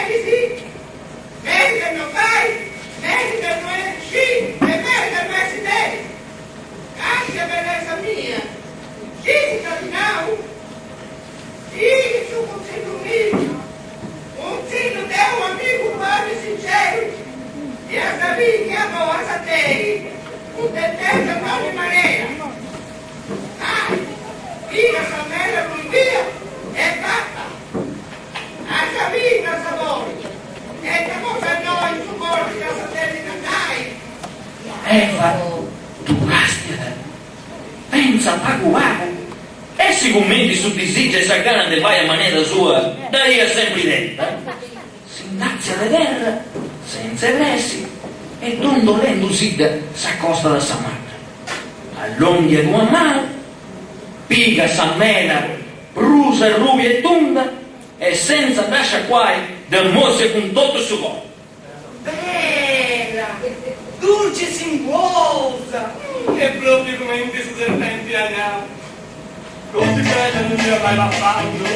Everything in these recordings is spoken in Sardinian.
Mesi, mesi de no fai, mesi de no scì e mesi de no essi deu. Càstia bellesa mia, scis ita ti nau? Sighi su cunsillu miu, cunsillu de u amigu bonu e sinceru, e as a biri chi agoa as a tenni cuntentesa in dogni manera. Dai, piga sa mela proibia e papa. As a biri ita sabori e ita cosa noa in su coru ti nd'as a tenni andai. Eva ddu càstiat, pentzat pagu pagu e sigumenti su disìgiu e sa gana de fai a manera sua dda iat sempri tenta, si nd'àrtziat de terra, sentza 'e pressi e dondolendusidda s'acostat a sa mata. Allònghiat una manu, pigat sa mela prus arrùbia e tunda e sentza dda sciacuai dda mòssiat cun totu su coru. Bella, durci e singuosa, è propriu cumenti su serpenti at nau. Così bella non nd'ia mai papau, no?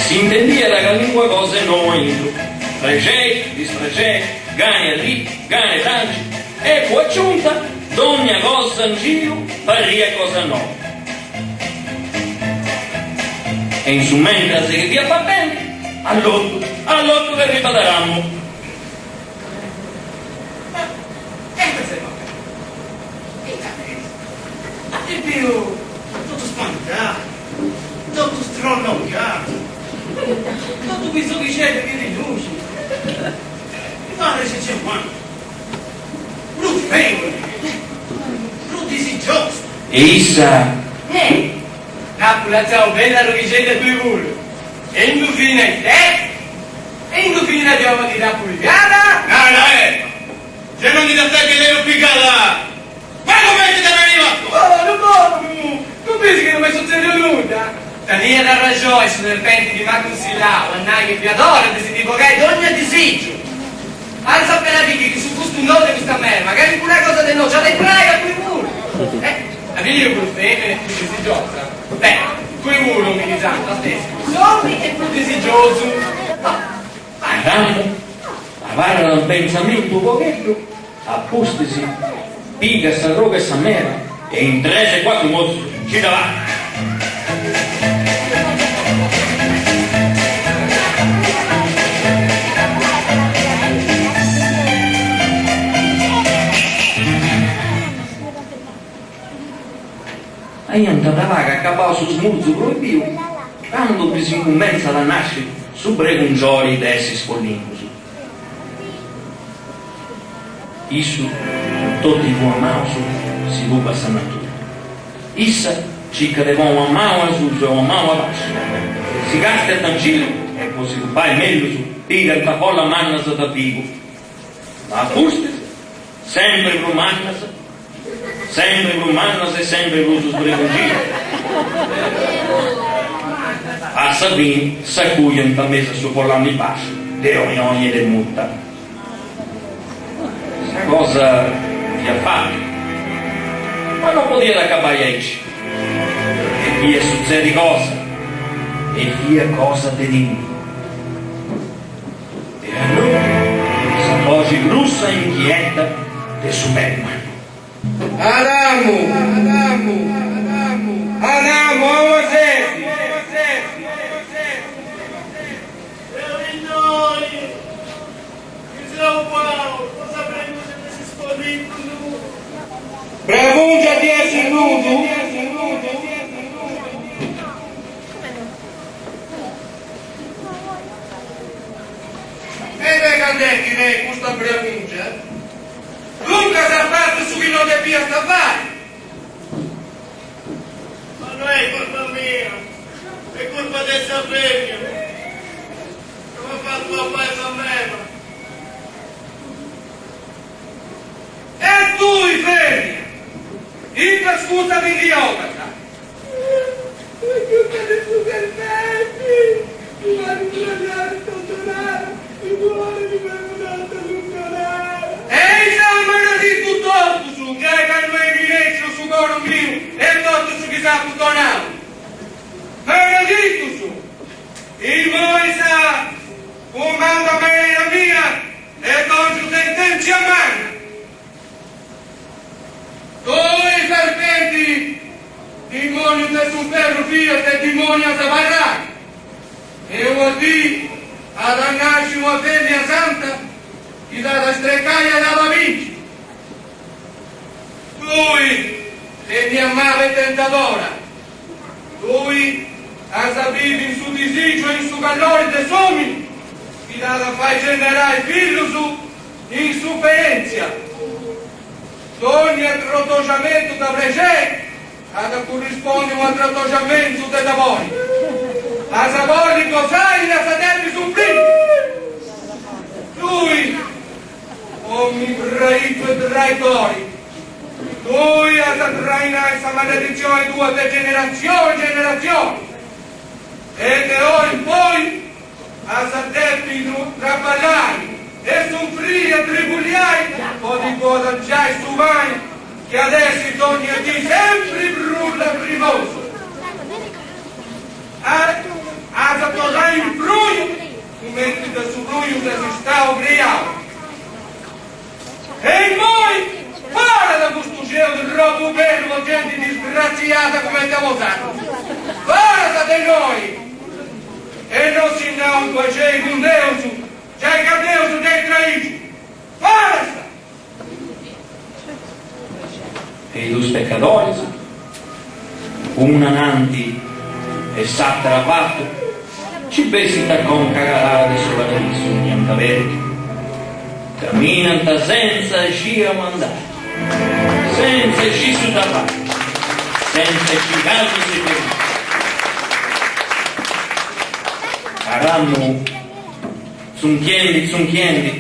S'intendiat calincuna cosa 'e nou aintru, prexei, disprexei, gana 'e arrì, gana 'e prangi, e po aciunta dogna cosa in giru parriat cosa noa. E in su mentras chi fiat papendi, alloddu, alloddu chi arribat Aramu. Ma ita ses papendi? Ita est? Ti biu totu spantau, totu strollongau, totu cun is oghixeddus chi ti luxint. Mi paris giai un'aturu. Prus fèmina, prus disigiosa. E issa. Eh! T'apu lassau bella arroghixedda tui puru. E indovina it'est? E indovina de aundi ti dd'apu pigada? Nara Eva, ge non ndi dda ses diaderus pigada! Ma cumenti t'est beniu a conca? Bonu, bonu! Non bisi chi non m'est sutzediu nudda? Teniat arraxoni su serpenti chi m'at cunsillau a nai chi fiat ora de si ndi bogai dogna disigiu. As appena biri chi su gustu nou de custa mela, calincuna cosa de nou nci at a intrai a tui puru. Eh, a biri prus fèmina e prus disigiosa? Beh, tui puru, omini santu, as essi prus omini e prus disigiosu. Ma, vai. Aramu abarrat in pentzamentu u' pogheddu, a pustis pigat s'arrogu 'e sa mela e in tres e cuatru motzus nci dda papat. Aiant de pagu acabau su smurzu proibiu candu ddis incumentzat a nasci su bregungiori de essi spollincus. Issu, cun totu is duas maus, si rubat sa natura. Issa circat de ponni una manu asusu e una manu abasciu. Si castiant in giru e po si rubai mellus pigant follas mannas de figu. Ma a pustis, sempri prus mannas, sempri prus mannas e sempri prus sbregungidas. A sa fini s'acuiant in mesu a su follami basciu de oioni e de murta. Sa cosa fiat fata, ma non podiat acabai aici. Depiat sutzedi cosa, e fiat cosa de timiri. E allora sa boxi grussa e inchieta de su meri mannu. Adamu, Adamu, Adamu, Adamu, aundi ses? Seu innoi, mi seu cuau po sa bregungia de essi spollincu nudu. Bregungia di essi nudu? E de cand'est chi tenit custa bregungia? Duncas as fatu su chi no depiast fai! Ma no est curpa mia, est curpa de sa femina ca m'at fatu papai sa mela. E tui, femina, ita scusa ti ndi 'ogas? Est curpa de su serpenti chi m'at imbrolliau in totonara, immoi mi fait un'atra lungonara. Eis a maradittu totus, giai ca no eis minèsciu su coru miu e totu su chi. chi s'apu donau. Beneditus! Imoi sa cumanda manera mia e dòngiu sentèntzia manna. Tui serpenti, dimòniu de s'inferru fias e dimòniu as abarrai, e una dì at a nasci una fèmina santa chi t'at a strecai e t'at a binci. Tui, fèmina mala e tentadora, tui as a bivi in su disìgiu e in su callori de s'òmini chi t'at a fai generai fillus in suferèntzia. Dònnia trotoxamentu de prexeri at a currispondi unu atrotoxamentu de dabori. As a bolli gosai e as a depi sunfriri. Tui, Òmini braitu e traitori, tui as a trainai sa maleditzioni tua de generatzioni in generatzioni, e de oi in poi as a depi traballai e sunfriri e tribuliai po ti guadangiai su pani chi at essi dònnia dì sempri prus lagrimosu. As a torrai in pruinu cumenti de su pruinu ses istau criau. E immoi, fora de custu xeu tropu bellu po genti disgratziada cumenti a bosatrus! Foras de innoi! E no si nau paxei cun Deus, giai ca Deus dd'eis traixu! Foras! E is dus pecadoris, una ananti e s'àtera avatu, nci bessint a conca calada de su paradisu chi iant abertu. Caminant sentza sciri aundi andai, sentza sciri su da fai, sentza sciri candu si firmai. Aramu tzunchiendi tzunchiendi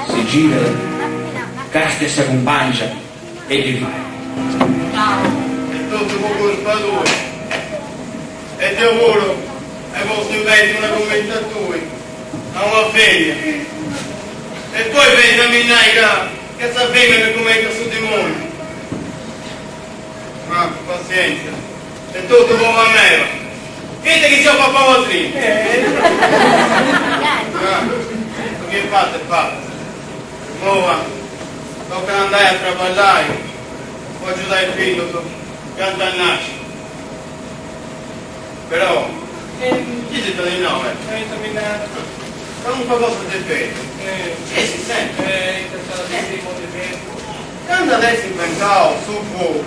Si girat, càstiat sa cumpàngia e ddi fait. Est totu po curpa tua. E deu puru ai postu in mesu una cumenti a tui, a una femina. E poi benis a mi nai ca ca sa femina est cumenti a su dimoniu. Ma passienzia, est totu po mamma. Ita chi seu papau a trinta. Ah, su chi est fatu est fatu. Imoi tocat a andai a traballai po agiudai is fillus chi ant a nasci. Però, chi si dd'at nau, eh? Ita mi narat? Calincuna cosa de bellu. Nci essit sempri. Ita nc'at a essi de bellu? Candu at essi imbentau su fogu.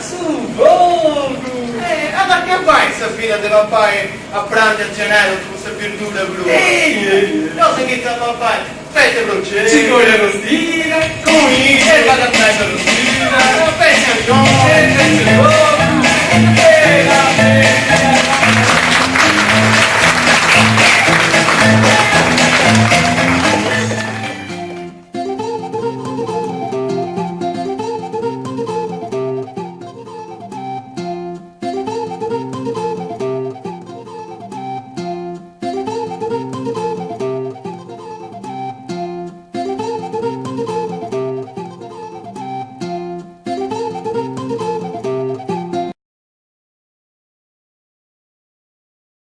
Su fogu! Eh, at a acabai sa vida de papai a prandi a cenai totu custa birdura crua. Nosu inghitzau a papai petza 'e proceddu. Cicoria arrostida. Cunillu. Erba de praxi arrostida.